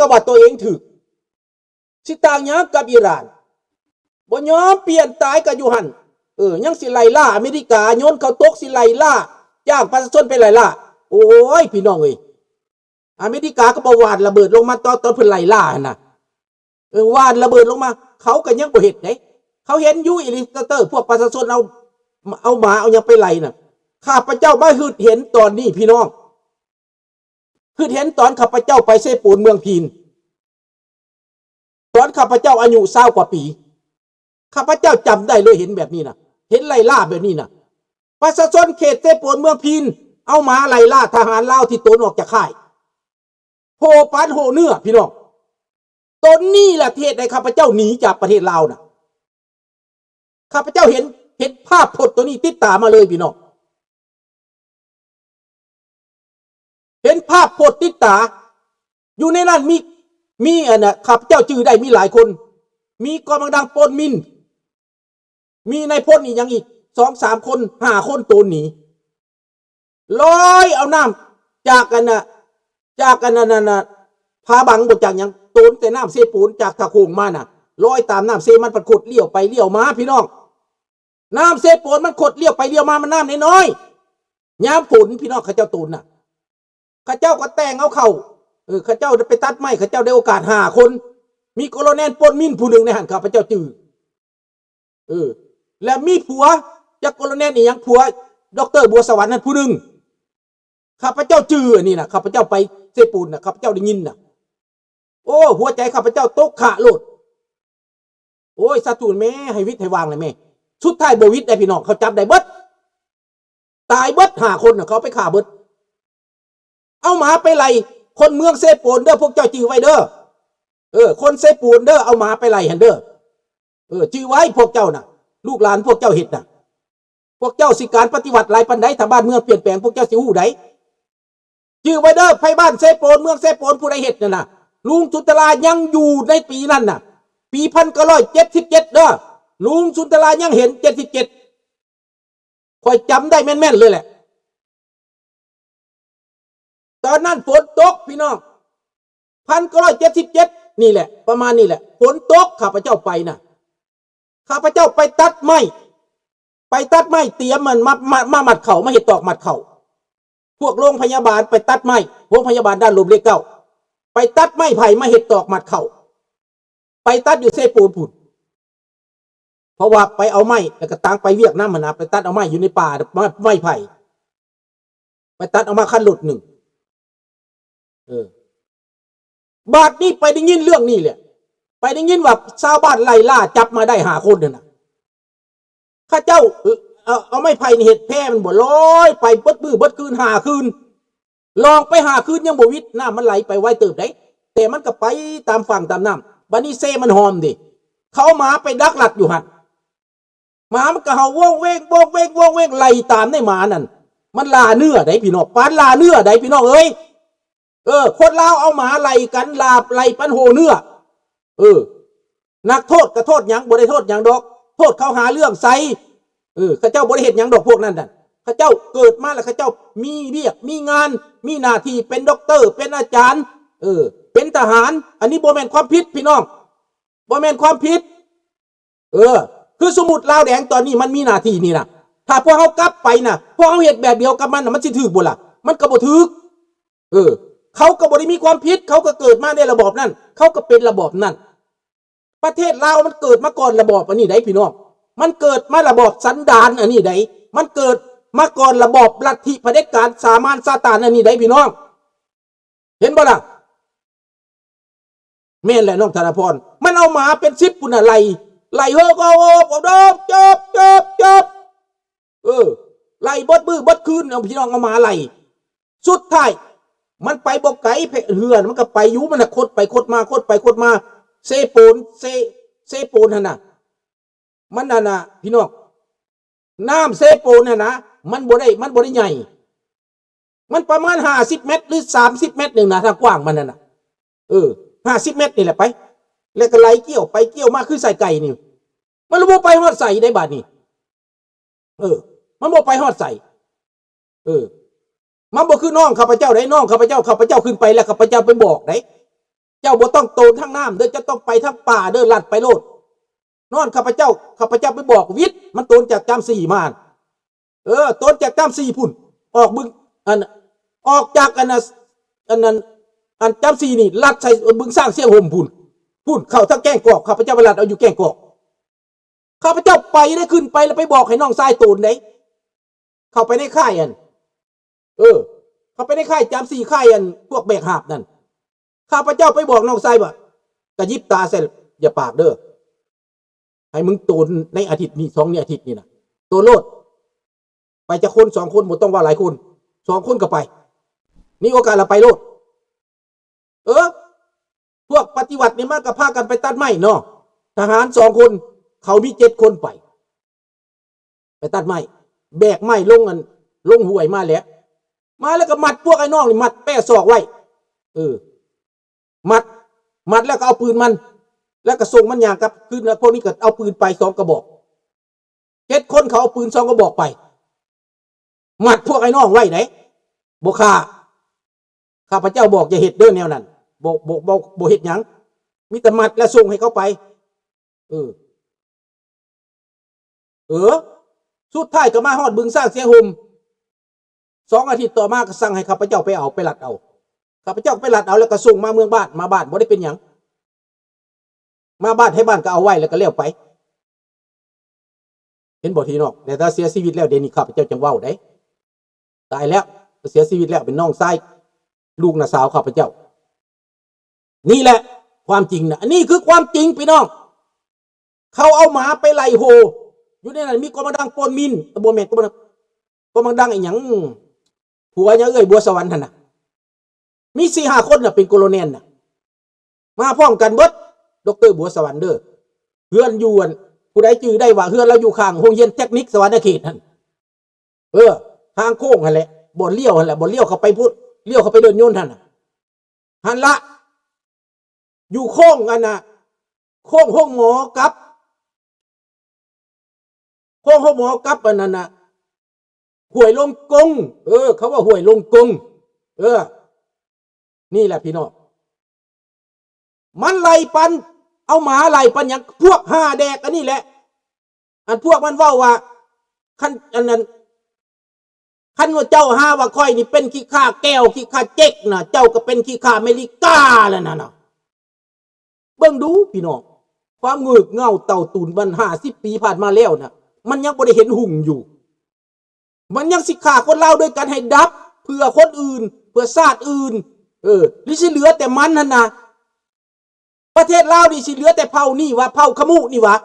ກໍວ່າຕົວເອງຖືກ ຊິຕ່າງຫຍັງກັບອີຣານ? ບໍ່ຍອມປ່ຽນ ຕາຍກໍຢູ່ຫັ້ນ. ເອີ ຍັງຊິໄລ່ລ່າອາເມລິກາ, ໂຍນເຂົາຕົກ ຊິໄລ່ລ່າ, ຈ້າງປະຊາຊົນໄປໄລ່ລ່າ. ໂອ້ຍ ພີ່ນ້ອງເອີຍ, ອາເມລິກາກໍບໍ່ຫວ່ານລະເບີດລົງມາຕອນ ຕອນເພິ່ນໄລ່ລ່າຫັ້ນນະ. ເອີ ຫວ່ານລະເບີດລົງມາ ເຂົາກໍຍັງບໍ່ເຮັດເດ້. ເຂົາເຫັນຢູ່ ເອລິສະເຕີ ພວກປະຊາຊົນເອົາ ເອົາໝາເອົາຫຍັງໄປໄລ່ນະ. ຂ້າພະເຈົ້າມາຮຶດເຫັນຕອນນີ້ ພີ່ນ້ອງ, ຮຶດເຫັນຕອນຂ້າພະເຈົ້າໄປເຊໂປນເມືອງພີນ ຕອນຂ້າພະເຈົ້າອາຍຸຊາວກວ່າປີ, ຂ້າພະເຈົ້າຈຳໄດ້ເລີຍ ເຫັນແບບນີ້ນະ, ເຫັນໄລ່ລ່າແບບນີ້ນະ. ປະຊາຊົນເຂດເຊໂປນເມືອງພີນ ເອົາໝາໄລ່ລ່າທະຫານລາວທີ່ໂຕນອອກຈາກຄ້າຍ ໂຫປານໂຫເນື້ອ ພີ່ນ້ອງ. ໂຕນີ້ແຫຼະທີ່ເຮັດໃຫ້ຂ້າພະເຈົ້າໜີຈາກປະເທດລາວນະ. ຂ້າພະເຈົ້າເຫັນ ເຫັນພາບພົດໂຕນີ້ຕິດຕາມາເລີຍ ພີ່ນ້ອງ. ເຫັນພາບໂພດຕິດຕາ ຢູ່ໃນນັ້ນມີ ມີອັນນ່າ ຂ້າພະເຈົ້າຈື່ໄດ້ມີຫຼາຍຄົນ ມີກອມບັນດາປົນມິນ ມີນາຍພົນອີກຫຍັງອີກ ສອງສາມຄົນ ຫ້າຄົນໂຕນໜີ ລອຍເອົານ້ຳຈາກອັນນ່າ ຈາກອັນນັ້ນ ອັນນ່າ ຜາບັງບໍ່ຈັກຫຍັງ ໂຕນແຕ່ນ້ຳເຊໂປນຈາກທ່າໂຂງມານະ ລອຍຕາມນ້ຳເຊມັນພັດຄົດລ້ຽວໄປລ້ຽວມາ ພີ່ນ້ອງ. ນ້ຳເຊໂປນມັນຄົດລ້ຽວໄປລ້ຽວມາ ມັນນ້ຳນ້ອຍໆ ຍາມຝົນພີ່ນ້ອງ ເຂົາເຈົ້າໂຕນນະ ເຂົາເຈົ້າກໍແຕ່ງເອົາເຂົ້າ ເອີ ເຂົາເຈົ້າໄປຕັດໄມ້ ເຂົາເຈົ້າໄດ້ໂອກາດຫ້າຄົນ ມີໂກໂລແນນປົນມິນຜູ້ໜຶ່ງໃນຫັ້ນ ຂ້າພະເຈົ້າຈື່ ເອີ ແລະມີຜົວຈັກໂກໂລແນນອີ່ຫຍັງ ຜົວດັອກເຕີບົວສະຫວັນຫັ້ນຜູ້ໜຶ່ງ ຂ້າພະເຈົ້າຈື່ອັນນີ້ນະ ຂ້າພະເຈົ້າໄປເຊໂປນນະ ຂ້າພະເຈົ້າໄດ້ຍິນນະ ໂອ້ ຫົວໃຈຂ້າພະເຈົ້າຕົກຂະໂລດ ໂອ້ຍ ສາທຸແມ້ ໃຫ້ວິດໃຫ້ວາງແຫຼະແມ້ ສຸດທ້າຍບໍ່ວິດໄດ໋ພີ່ນ້ອງ ເຂົາຈັບໄດ້ເບິດ ຕາຍເບິດຫ້າຄົນນະ ເຂົາເອົາໄປຂ້າເບິດ ເອົາໝາໄປໄລ່ຄົນເມືອງເຊໂປນເດີ ພວກເຈົ້າຈື່ໄວ້ເດີ ເອີ ຄົນເຊໂປນເດີ ເອົາໝາໄປໄລ່ຫັ້ນເດີ ເອີ ຈື່ໄວ້ພວກເຈົ້ານະ ລູກຫຼານພວກເຈົ້າເຮັດນະ ພວກເຈົ້າຊິການປະຕິວັດຫຼາຍປານໃດ ຖ້າບ້ານເມືອງປ່ຽນແປງ ພວກເຈົ້າຊິຮູ້ໃດ໋ ຈື່ໄວ້ເດີ ໄພບ້ານເຊໂປນ ເມືອງເຊໂປນ ຜູ້ໃດເຮັດນັ້ນນະ ລຸງສຸນທະລາຍັງຢູ່ໃນປີນັ້ນນະ ປີພັນເກົ້າຮ້ອຍເຈັດສິບເຈັດເດີ ລຸງສຸນທະລາຍັງເຫັນເຈັດສິບເຈັດ ຂ້ອຍຈຳໄດ້ແມ່ນໆເລີຍແຫຼະ ຕອນນັ້ນຝົນຕົກພີ່ນ້ອງ ພັນເກົ້າຮ້ອຍເຈັດສິບເຈັດ ນີ້ແຫຼະ ປະມານນີ້ແຫຼະ ຝົນຕົກ ຂ້າພະເຈົ້າໄປນະ ຂ້າພະເຈົ້າໄປຕັດໄມ້ ໄປຕັດໄມ້ຕຽມມັນມາ ມາ ມາມັດເຂົ້າ ມາເຮັດຕອກມັດເຂົ້າ ພວກໂຮງພະຍາບານໄປຕັດໄມ້ ໂຮງພະຍາບານດ້ານລົມເລກເກົ້າ ໄປຕັດໄມ້ໄຜ່ມາເຮັດຕອກມັດເຂົ້າ ໄປຕັດຢູ່ເຊໂປນພຸ້ນ ເພາະວ່າໄປເອົາໄມ້ ແລ້ວກໍຕ່າງໄປວຽກນຳຫັ້ນນະ ໄປຕັດເອົາໄມ້ຢູ່ໃນປ່າ ໄມ້ ໄມ້ໄຜ່ ໄປຕັດເອົາມາຄັນລົດໜຶ່ງ ເອີ ບາດນີ້ໄປໄດ້ຍິນເລື່ອງນີ້ແຫຼະ ໄປໄດ້ຍິນວ່າຊາວບ້ານໄລ່ລ່າຈັບມາໄດ້ຫ້າຄົນນັ້ນນະ ເຂົາເຈົ້າ ເອີ ເອົາ ເອົາໄມ້ໄຜ່ນີ້ເຮັດແພມັນບໍ່ ລອຍໄປເບິດມື້ເບິດຄືນ ຫ້າຄືນ ລ່ອງໄປຫ້າຄືນຍັງບໍ່ວິດ ນ້ຳມັນໄຫຼໄປໄວເຕີບໃດ໋ ແຕ່ມັນກໍໄປຕາມຝັ່ງຕາມນ້ຳ ບາດນີ້ເຊມັນຫອມເດ ເຂົາເອົາໝາໄປດັກລັດຢູ່ຫັ້ນ ໝາມັນກໍເຫົ່າໂວງເວງ ໂວງເວງ ໂວງເວງ ໄລ່ຕາມໃນໝານັ້ນ ມັນລ່າເນື້ອໃດ໋ພີ່ນ້ອງ ປານລ່າເນື້ອໃດ໋ພີ່ນ້ອງເອີຍ ເອີ ຄົນລາວເອົາໝາໄລ່ກັນ ລາ ໄລ່ປັນໂຫເນື້ອ ເອີ ນັກໂທດກໍໂທດຫຍັງ ບໍ່ໄດ້ໂທດຫຍັງດອກ ໂທດເຂົາຫາເລື່ອງໃສ່ ເອີ ເຂົາເຈົ້າບໍ່ໄດ້ເຮັດຫຍັງດອກພວກນັ້ນນະ ເຂົາເຈົ້າເກີດມາແລ້ວ ເຂົາເຈົ້າມີວຽກມີງານ ມີໜ້າທີ່ເປັນດັອກເຕີ ເປັນອາຈານ ເອີ ເປັນທະຫານ ອັນນີ້ບໍ່ແມ່ນຄວາມຜິດພີ່ນ້ອງ ບໍ່ແມ່ນຄວາມຜິດ ເອີ ຄືສົມມຸດລາວແດງຕອນນີ້ມັນມີໜ້າທີ່ນີ້ນະ ຖ້າພວກເຮົາກັບໄປນະ ພວກເຮົາເຮັດແບບດຽວກັບມັນນະ ມັນຊິຖືກບໍ່ລະ? ມັນກໍບໍ່ຖືກ ເອີ ເຂົາກໍບໍ່ໄດ້ມີຄວາມຜິດ ເຂົາກໍເກີດມາໃນລະບອບນັ້ນ ເຂົາກໍເປັນລະບອບນັ້ນ ປະເທດລາວມັນເກີດມາກ່ອນລະບອບອັນນີ້ໃດ໋ພີ່ນ້ອງ ມັນເກີດມາລະບອບສັນດານອັນນີ້ໃດ໋ ມັນເກີດມາກ່ອນລະບອບລັດທິຜະເດັດການສາມານຊາຕານອັນນີ້ໃດ໋ພີ່ນ້ອງ ເຫັນບໍ່ລະ? ແມ່ນແຫຼະນ້ອງທະນະພອນ ມັນເອົາໝາເປັນສິບພຸ້ນນະ ໄລ່ ໄລ່ເຮີກອກອກ ເອີ ໄລ່ເບິດມື້ເບິດຄືນ ເອົາພີ່ນ້ອງເອົາໝາໄລ່ ສຸດທ້າຍມັນໄປບໍ່ໄກ ເຮືອມັນກໍໄປຢູ່ ມັນນະຄົດໄປຄົດມາ ຄົດໄປຄົດມາ ເຊໂປນ ເຊ ເຊໂປນຫັ້ນນະ ມັນອັນນະ ພີ່ນ້ອງ ນ້ຳເຊໂປນຫັ້ນນະ ມັນບໍ່ໄດ້ ມັນບໍ່ໄດ້ໃຫຍ່ ມັນປະມານຫ້າສິບແມັດ ຫຼື ສາມສິບແມັດໜຶ່ງນະ ທາງກວ້າງມັນຫັ້ນນະ ເອີ ຫ້າສິບແມັດນີ້ແຫຼະໄປ ແລ້ວກໍໄຫຼກ້ຽວໄປກ້ຽວມາ ຄືສາຍໄກ່ນີ້ ມັນລະບໍ່ໄປຮອດໃສໃດ໋ບາດນີ້ ເອີ ມັນບໍ່ໄປຮອດໃສ ເອີ ມັນບໍ່ຄືນ້ອງຂ້າພະເຈົ້າໃດ໋ ນ້ອງຂ້າພະເຈົ້າ ຂ້າພະເຈົ້າຂຶ້ນໄປແລ້ວ ຂ້າພະເຈົ້າໄປບອກໃດ໋ ເຈົ້າບໍ່ຕ້ອງໂຕນທາງນ້ຳເດີ ເຈົ້າຕ້ອງໄປທາງປ່າເດີ ລັດໄປໂລດ. ນອນ ຂ້າພະເຈົ້າ ຂ້າພະເຈົ້າໄປບອກວິດ ມັນໂຕນຈາກຈາມສີ່ມາ. ເອີ ໂຕນຈາກຈາມສີ່ພຸ້ນ ອອກບຶງ ອັນ ອອກຈາກ ອັນ ອັນນັ້ນ ອັນຈາມສີ່ນີ້ ລັດໃສ່ບຶງຊ້າງຊຽງຫົ່ມພຸ້ນ ພຸ້ນ ເຂົ້າທາງແກ້ງກອກ. ຂ້າພະເຈົ້າໄປລັດເອົາຢູ່ແກ້ງກອກ. ຂ້າພະເຈົ້າໄປໄດ້ ຂຶ້ນໄປແລ້ວໄປບອກໃຫ້ນ້ອງຊາຍໂຕນເດ້ ເຂົ້າໄປໃນຄ້າຍ ອັນ ເອີ ເຂົ້າໄປໃນຄ້າຍຈາມສີ່ ຄ້າຍ ອັນ ພວກແບກຫາບນັ້ນ. ຂ້າພະເຈົ້າໄປບອກນ້ອງຊາຍວ່າ ກະຢິບຕາໃສ່ ຢ່າປາກເດີ ໃຫ້ມຶງໂຕນໃນອາທິດນີ້ ສອງອາທິດນີ້ນະ ໂຕນໂລດ. ໄປຈັກຄົນ ສອງຄົນ ບໍ່ຕ້ອງເວົ້າຫຼາຍຄົນ ສອງຄົນກໍໄປ ມີໂອກາດລະໄປໂລດ. ເອີ ພວກປະຕິວັດນີ້ ມັນກໍພາກັນໄປຕັດໄມ້ເນາະ ທະຫານສອງຄົນ ເຂົາມີເຈັດຄົນໄປ ໄປຕັດໄມ້ ແບກໄມ້ລົງ ອັນ ລົງຫ້ວຍມາແລ້ວ ມາແລ້ວກໍມັດພວກອ້າຍນ້ອງນີ້ ມັດແປສອກໄວ້ ເອີ ມັດ ມັດແລ້ວກໍເອົາປືນມັນ ແລ້ວກໍສົ່ງມັນຍ່າງກັບຄືນ. ແລ້ວພວກນີ້ກໍເອົາປືນໄປສອງກະບອກ ເຈັດຄົນ ເຂົາເອົາປືນສອງກະບອກໄປ ມັດພວກອ້າຍນ້ອງໄວ້ເດ້ ບໍ່ຂ້າ. ຂ້າພະເຈົ້າບອກຢ່າເຮັດເດີແນວນັ້ນ ບໍ່ ບໍ່ ບໍ່ ບໍ່ເຮັດຫຍັງ ມີແຕ່ມັດແລ້ວສົ່ງໃຫ້ເຂົາໄປ. ເອີ ເອີ ສຸດທ້າຍກໍມາຮອດບຶງຊ້າງຊຽງຫົ່ມ ສອງອາທິດຕໍ່ມາກໍສັ່ງໃຫ້ຂ້າພະເຈົ້າໄປເອົາ ໄປລັດເອົາ. ຂ້າພະເຈົ້າໄປລັດເອົາ ແລ້ວກໍສົ່ງມາເມືອງບ້ານ ມາບ້ານບໍ່ໄດ້ເປັນຫຍັງ ມາບ້ານໃຫ້ບ້ານກໍເອົາໄວ້ ແລ້ວກໍແລ້ວໄປ. ເຫັນບໍ່ພີ່ນ້ອງ? ແຕ່ຖ້າເສຍຊີວິດແລ້ວ ດຽວນີ້ຂ້າພະເຈົ້າຈັ່ງເວົ້າໄດ໋ ຕາຍແລ້ວ ເສຍຊີວິດແລ້ວ ເປັນນ້ອງຊາຍ ລູກນ້າສາວຂ້າພະເຈົ້າ. ນີ້ແຫຼະຄວາມຈິງນະ ອັນນີ້ຄືຄວາມຈິງພີ່ນ້ອງ. ເຂົາເອົາໝາໄປໄລ່ໂຫ ຢູ່ໃນນັ້ນມີກອມມັນດັງ ໂປນມິນ ບໍ່ແມ່ນ ກອມມັນດັງ ກອມມັນດັງອີ່ຫຍັງ ຜົວຫຍັງເອື້ອຍບົວສະຫວັນຫັ້ນນະ ມີສີ່ຫ້າຄົນນະ ເປັນໂກໂລແນນນະ ມາພ້ອມກັນເບິດ ດັອກເຕີບົວສະຫວັນເດີ. ເຮືອນຢູ່ ອັນ ຜູ້ໃດຈື່ໄດ້ວ່າເຮືອນລາວຢູ່ຂ້າງໂຮງຮຽນເຕັກນິກສະຫວັນນະເຂດຫັ້ນ ເອີ ທາງໂຄ້ງຫັ້ນແຫຼະ ບ່ອນລ້ຽວຫັ້ນແຫຼະ ບ່ອນລ້ຽວເຂົ້າໄປພຸ້ນ ລ້ຽວເຂົ້າໄປເດີ່ນຍົນຫັ້ນນະ ຫັ້ນລະ ຢູ່ໂຄ້ງອັນນະ ໂຄ້ງໂຮງໝໍກັບ ໂຄ້ງໂຮງໝໍກັບອັນນັ້ນນະ ຫ້ວຍລົງກົງ ເອີ ເຂົາວ່າຫ້ວຍລົງກົງ ເອີ ນີ້ແຫຼະພີ່ນ້ອງ ມັນໄລ່ປັນ ເອົາໝາໄລ່ປັນຫຍັງ ພວກຫ້າແດກອັນນີ້ແຫຼະ ອັນພວກມັນເວົ້າວ່າ ຄັນ ອັນນັ້ນ ຄັນວ່າເຈົ້າຫາວ່າຂ້ອຍນີ້ເປັນຂີ້ຂ້າແກ້ວ ຂີ້ຂ້າເຈັກນະ ເຈົ້າກໍເປັນຂີ້ຂ້າອາເມລິກາແລ້ວນັ້ນນະ. ເບິ່ງດູພີ່ນ້ອງ ຄວາມເງືອກເຫງົ້າເຕົ້າຕຸນມັນຫ້າສິບປີຜ່ານມາແລ້ວນະ ມັນຍັງບໍ່ໄດ້ເຫັນຮຸ່ງຢູ່ ມັນຍັງຊິຂ້າຄົນລາວດ້ວຍກັນໃຫ້ດັບ ເພື່ອຄົນອື່ນ ເພື່ອຊາດອື່ນ ເອີ ຫຼືຊິເຫຼືອແຕ່ມັນຫັ້ນນະ ປະເທດລາວນີ້ຊິເຫຼືອແຕ່ເຜົ່ານີ້ຫວາ ເຜົ່າຂະມຸນີ້ຫວາ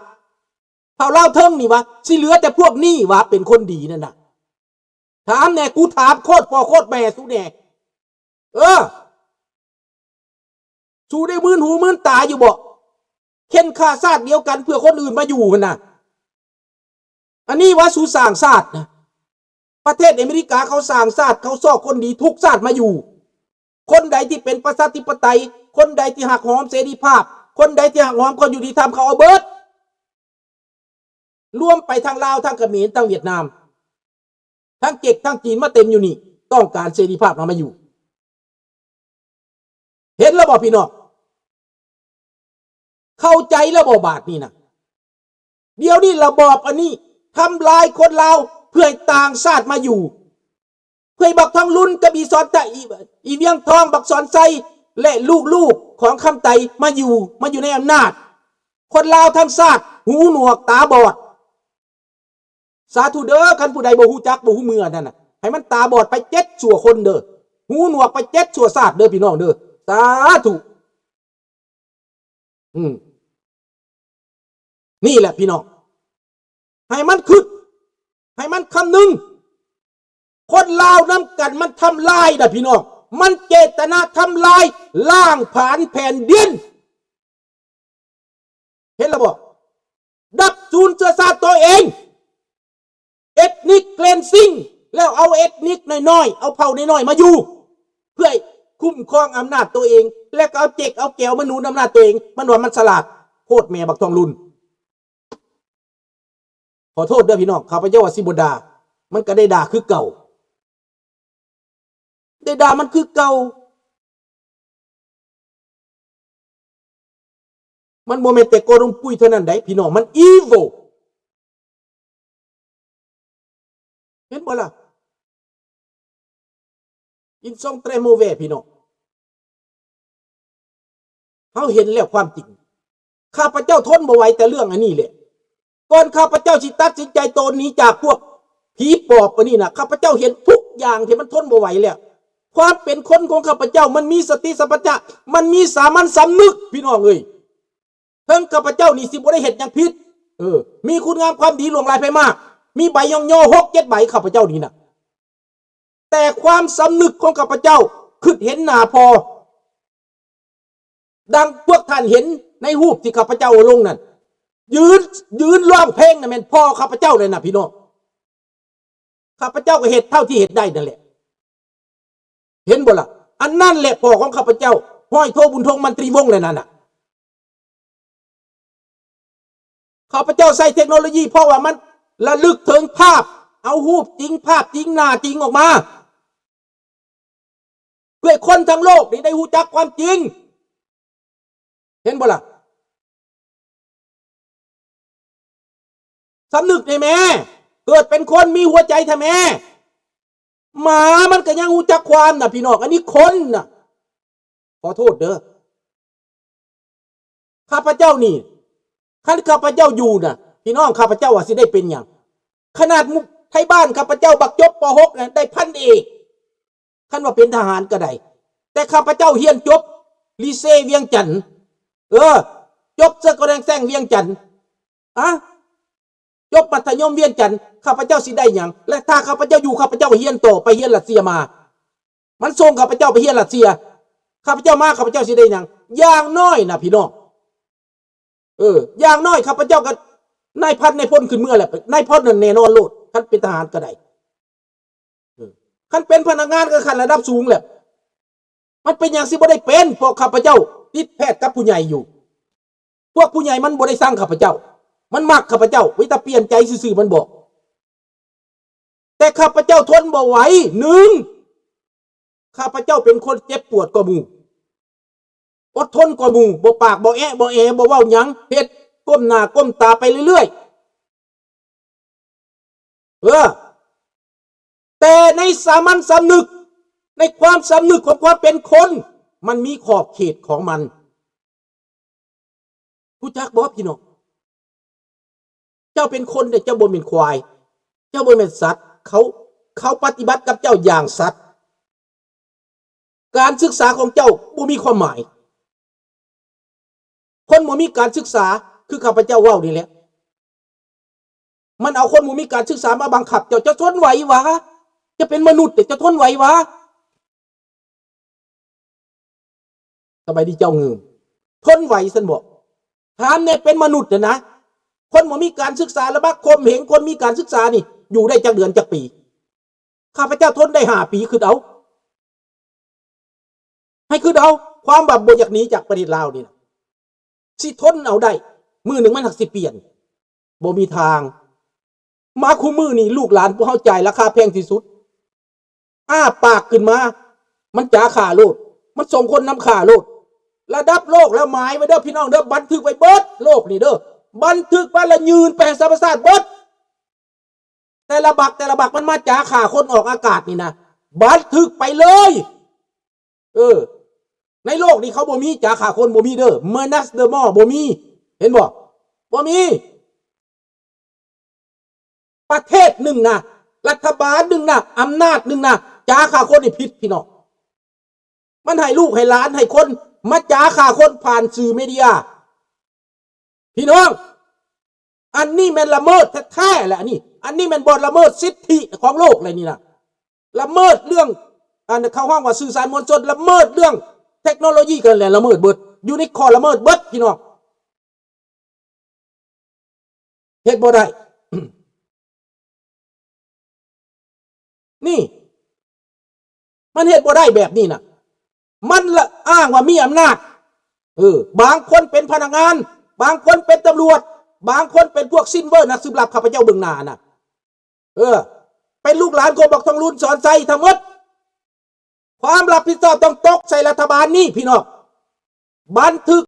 ເຜົ່າລາວເທິງນີ້ຫວາ ຊິເຫຼືອແຕ່ພວກນີ້ຫວາ ເປັນຄົນດີນັ້ນນະ ຖາມແດ່ ກູຖາມໂຄດພໍ່ໂຄດແມ່ສູແດ່ ເອີ ສູໄດ້ມື່ນຫູມື່ນຕາຢູ່ບໍ່ ເຂັນຂ້າຊາດດຽວກັນເພື່ອຄົນອື່ນມາຢູ່ຫັ້ນນະ ອັນນີ້ວ່າສູສ້າງຊາດນະ ປະເທດອາເມລິກາເຂົາສ້າງຊາດ ເຂົາຊອກຄົນດີທຸກຊາດມາຢູ່ ຄົນໃດທີ່ເປັນປະຊາທິປະໄຕ ຄົນໃດທີ່ຮັກຫອມເສລີພາບ ຄົນໃດທີ່ຮັກຫອມຄວາມຍຸຕິທຳ ເຂົາເອົາເບິດ ລວມໄປທັງລາວ ທັງຂະເໝນ ທັງຫວຽດນາມ ທັງເຈັກ ທັງຈີນ ມາເຕັມຢູ່ນີ້ ຕ້ອງການເສລີພາບນຳມາຢູ່ ເຫັນແລ້ວບໍ່ພີ່ນ້ອງ? ເຂົ້າໃຈແລ້ວບໍ່ບາດນີ້ນະ? ດຽວນີ້ລະບອບອັນນີ້ທຳລາຍຄົນລາວ ເພື່ອໃຫ້ຕ່າງຊາດມາຢູ່ ເພື່ອໃຫ້ບັກທອງລຸນກັບອີສອນຕະ ອີ ອີວຽງທອງ ບັກສອນໄຊ ແລະ ລູກໆຂອງຄຳໄຕມາຢູ່ ມາຢູ່ໃນອຳນາດ. ຄົນລາວທັງຊາດຫູໜວກຕາບອດ. ສາທຸເດີ ຄັນຜູ້ໃດບໍ່ຮູ້ຈັກ ບໍ່ຮູ້ເມື່ອນັ້ນນະ ໃຫ້ມັນຕາບອດໄປເຈັດຊົ່ວຄົນເດີ ຫູໜວກໄປເຈັດຊົ່ວຊາດເດີ ພີ່ນ້ອງເດີ ສາທຸ. ອືມ ນີ້ແຫຼະພີ່ນ້ອງ ໃຫ້ມັນຄິດ ໃຫ້ມັນຄຳນຶງ ຄົນລາວນຳກັນມັນທຳລາຍນະພີ່ນ້ອງ ມັນເຈດຕະນາທຳລາຍ ລ້າງຜານແຜ່ນດິນ. ເຫັນແລ້ວບໍ່? ດັບສູນເຊື້ອຊາດຕົວເອງ ເອັດນິກເຄລນຊິງ ແລ້ວເອົາເອັດນິກນ້ອຍໆ ເອົາເຜົ່ານ້ອຍໆມາຢູ່ ເພື່ອຄຸ້ມຄອງອຳນາດຕົວເອງ ແລ້ວກໍເອົາເຈັກເອົາແກວມາໜູນອຳນາດຕົວເອງ. ມັນວ່າມັນສະຫຼາດໂພດແມ່ບັກທອງລຸນ. ຂໍໂທດເດີພີ່ນ້ອງ ຂ້າພະເຈົ້າວ່າຊິບໍ່ດ່າ ມັນກໍໄດ້ດ່າຄືເກົ່າ ໄດ້ດ່າມັນຄືເກົ່າ. ມັນບໍ່ແມ່ນແຕ່ກວາງຕຸງປຸຍເທົ່ານັ້ນໃດ໋ ພີ່ນ້ອງ, ມັນ evil ເຫັນບໍ່ລະ? Ils sont très mauvais ພີ່ນ້ອງ. ເຮົາເຫັນແລ້ວຄວາມຈິງ. ຂ້າພະເຈົ້າທົນບໍ່ໄຫວແຕ່ເລື່ອງອັນນີ້ແຫຼະ. ກ່ອນຂ້າພະເຈົ້າຊິຕັດສິນໃຈໂຕນໜີຈາກພວກຜີປອບອັນນີ້ນະ, ຂ້າພະເຈົ້າເຫັນທຸກຢ່າງທີ່ມັນທົນບໍ່ໄຫວແລ້ວ. ຄວາມເປັນຄົນຂອງຂ້າພະເຈົ້າມັນມີສະຕິສຳປັນຍະ, ມັນມີສາມັນສຳນຶກ, ພີ່ນ້ອງເອີຍ. ເຖິງຂ້າພະເຈົ້ານີ້ຊິບໍ່ໄດ້ເຮັດຫຍັງຜິດ, ເອີ, ມີຄຸນງາມຄວາມດີຫຼວງຫຼາຍໄພມາກ, ມີໃບຍ້ອງຍໍຫົກເຈັດໃບ, ຂ້າພະເຈົ້ານີ້ນະ, ແຕ່ຄວາມສຳນຶກຂອງຂ້າພະເຈົ້າຄິດເຫັນໜ້າພໍ່, ດັ່ງພວກທ່ານເຫັນໃນຮູບທີ່ຂ້າພະເຈົ້າເອົາລົງນັ້ນ, ຢືນ, ຢືນຮ້ອງເພງນັ້ນແມ່ນພໍ່ຂ້າພະເຈົ້າເລີຍນະ ພີ່ນ້ອງ. ຂ້າພະເຈົ້າກໍເຮັດເທົ່າທີ່ເຮັດໄດ້ນັ້ນແຫຼະ. ເຫັນບໍ່ລະ? ອັນນັ້ນແຫຼະພໍ່ຂອງຂ້າພະເຈົ້າ, ຮ້ອຍໂທ ບຸນທົງ ມັນຕີວົງ ແຫຼະນັ້ນນະ. ຂ້າພະເຈົ້າໃຊ້ເທັກໂນໂລຢີ ເພາະວ່າມັນລະລຶກເຖິງພາບ, ເອົາຮູບຈິງ, ພາບຈິງ, ໜ້າຈິງອອກມາ. ເພື່ອໃຫ້ຄົນທັງໂລກນີ້ໄດ້ຮູ້ຈັກຄວາມຈິງ. ເຫັນບໍ່ລະ? ສຳນຶກແດ່ແມ້. ເກີດເປັນຄົນມີຫົວໃຈແທ້ແມ້. ໝາມັນກໍຍັງຮູ້ຈັກຄວາມນະ ພີ່ນ້ອງ, ອັນນີ້ຄົນນະ. ຂໍໂທດເດີ. ຂ້າພະເຈົ້ານີ້, ຄັນຂ້າພະເຈົ້າຢູ່ນະ, ພີ່ນ້ອງ, ຂ້າພະເຈົ້າວ່າຊິໄດ້ເປັນຫຍັງ? ຂະໜາດໝູ່ໄທບ້ານຂ້າພະເຈົ້າບັກຈົບ ປໍຫົກ ນະ, ໄດ້ພັນເອກ, ຄັນວ່າເປັນທະຫານກໍໄດ້. ແຕ່ຂ້າພະເຈົ້າຮຽນຈົບລີເຊວຽງຈັນ, ເອີ, ຈົບເຊີກອແດງແຊງວຽງຈັນ, ອະ, ຈົບມັດທະຍົມວຽງຈັນ, ຂ້າພະເຈົ້າຊິໄດ້ຫຍັງ? ແລະ ຖ້າຂ້າພະເຈົ້າຢູ່, ຂ້າພະເຈົ້າຮຽນຕໍ່, ໄປຮຽນຣັດເຊຍມາ. ມັນສົ່ງຂ້າພະເຈົ້າໄປຮຽນຣັດເຊຍ, ຂ້າພະເຈົ້າມາ, ຂ້າພະເຈົ້າຊິໄດ້ຫຍັງ? ຢ່າງໜ້ອຍນະ ພີ່ນ້ອງ, ເອີ, ຢ່າງໜ້ອຍຂ້າພະເຈົ້າກໍນາຍພັນນາຍພົນຂຶ້ນເມືອແຫຼະ, ນາຍພົນນັ້ນແນ່ນອນໂລດ, ຄັນເປັນທະຫານກໍໄດ້, ເອີ, ຄັນເປັນພະນັກງານກໍຂັ້ນລະດັບສູງແຫຼະ. ມັນເປັນຫຍັງຊິບໍ່ໄດ້ເປັນ? ເພາະຂ້າພະເຈົ້າຕິດແພດກັບຜູ້ໃຫຍ່ຢູ່. ພວກຜູ້ໃຫຍ່ມັນບໍ່ໄດ້ຊັງຂ້າພະເຈົ້າ, ມັນມັກຂ້າພະເຈົ້າ, ມີແຕ່ປ່ຽນໃຈຊື່ໆ ມັນບອກ. ແຕ່ຂ້າພະເຈົ້າທົນບໍ່ໄຫວ. ໜຶ່ງ, ຂ້າພະເຈົ້າເປັນຄົນເຈັບປວດກວ່າໝູ່, ອົດທົນກວ່າໝູ່, ບໍ່ປາກບໍ່ແອະບໍ່ແອ, ບໍ່ເວົ້າຫຍັງ, ເຮັດກົ້ມໜ້າກົ້ມຕາໄປເລື້ອຍໆ. ເອີ, ແຕ່ໃນສາມັນສຳນຶກ, ໃນຄວາມສຳນຶກຂອງຄວາມເປັນຄົນ, ມັນມີຂອບເຂດຂອງມັນ. ຮູ້ຈັກບໍ່ພີ່ນ້ອງ? ເຈົ້າເປັນຄົນເດ້, ເຈົ້າບໍ່ແມ່ນຄວາຍ, ເຈົ້າບໍ່ແມ່ນສັດ, ເຂົາ, ເຂົາປະຕິບັດກັບເຈົ້າຢ່າງສັດ. ການສຶກສາຂອງເຈົ້າບໍ່ມີຄວາມໝາຍ. ຄົນບໍ່ມີການສຶກສາ ຄືຂ້າພະເຈົ້າເວົ້ານີ້ແຫຼະ, ມັນເອົາຄົນບໍ່ມີການສຶກສາມາບັງຄັບເຈົ້າ, ເຈົ້າທົນໄຫວຫວາ? ເຈົ້າເປັນມະນຸດເດ້, ເຈົ້າທົນໄຫວຫວາ? ສະບາຍດີເຈົ້າງືມ, ທົນໄຫວຊັ້ນບໍ? ຖາມແດ່, ເປັນມະນຸດຫັ້ນນະ, ຄົນບໍ່ມີການສຶກສາ ລະບັກຂົ່ມເຫງຄົນມີການສຶກສານີ້ ຢູ່ໄດ້ຈັກເດືອນຈັກປີ? ຂ້າພະເຈົ້າທົນໄດ້ຫ້າປີ, ຄິດເອົາ, ໃຫ້ຄິດເອົາ, ຄວາມວ່າບໍ່ຢາກໜີຈາກປະເທດລາວນີ້ນະ, ຊິທົນເອົາໄດ້, ມື້ໜຶ່ງມັນຫາກຊິປ່ຽນ, ບໍ່ມີທາງ. ມາຄູ່ມື້ນີ້ ລູກຫຼານພວກເຮົາຈ່າຍລາຄາແພງທີ່ສຸດ. ອ້າປາກຂຶ້ນມາ ມັນຈາຂ້າໂລດ, ມັນສົ່ງຄົນນຳຂ້າໂລດ. ລະດັບໂລກແລ້ວ ໝາຍໄວ້ເດີພີ່ນ້ອງເດີ, ບັນທຶກໄວ້ເບິດໂລກນີ້ເດີ, ບັນທຶກໄວ້ແລ້ວຍື່ນໄປໃຫ້ສະຫະປະຊາຊາດເບິດ. ແຕ່ລະບັກ ແຕ່ລະບັກ ມັນມາຈາຂ້າຄົນອອກອາກາດນີ້ນະ, ບັນທຶກໄປເລີຍ. ເອີ ໃນໂລກນີ້ເຂົາບໍ່ມີຈາຂ້າຄົນ, ບໍ່ມີເດີ, menace de mort ບໍ່ມີ, ເຫັນບໍ່? ບໍ່ມີ. ປະເທດໜຶ່ງນະ, ລັດຖະບານໜຶ່ງນະ, ອຳນາດໜຶ່ງນະ, ຈາຂ້າຄົນນີ້ຜິດພີ່ນ້ອງ. ມັນໃຫ້ລູກໃຫ້ຫຼານໃຫ້ຄົນມາຈາຂ້າຄົນຜ່ານສື່ເມເດຍ. ພີ່ນ້ອງ, ອັນນີ້ແມ່ນລະເມີດແທ້ໆແຫຼະ, ອັນນີ້, ອັນນີ້ແມ່ນບ່ອນລະເມີດສິດທິຂອງໂລກແຫຼະນີ້ນະ, ລະເມີດເລື່ອງ ອັນເຂົາຮ້ອງວ່າສື່ສານມວນຊົນ, ລະເມີດເລື່ອງເທັກໂນໂລຢີ ກໍແຫຼະລະເມີດເບິດ, ຢູ່ໃນຂໍ້ລະເມີດເບິດ ພີ່ນ້ອງ. ເຮັດບໍ່ໄດ້. ນີ້ ມັນເຮັດບໍ່ໄດ້ແບບນີ້ນະ, ມັນລະອ້າງວ່າມີອຳນາດ. ເອີ ບາງຄົນເປັນພະນັກງານ, ບາງຄົນເປັນຕຳຫຼວດ, ບາງຄົນເປັນພວກຊິນເວີ ນັກສືບລັບ ຂ້າພະເຈົ້າເບິ່ງໜ້ານະ. ເອີ ເປັນລູກຫຼານຂອງບັກທອງລຸນ ສອນໄຊ ທັງໝົດ. ຄວາມຮັບຜິດຊອບຕ້ອງຕົກໃສ່ລັດຖະບານນີ້ ພີ່ນ້ອງ. ບັນທຶກ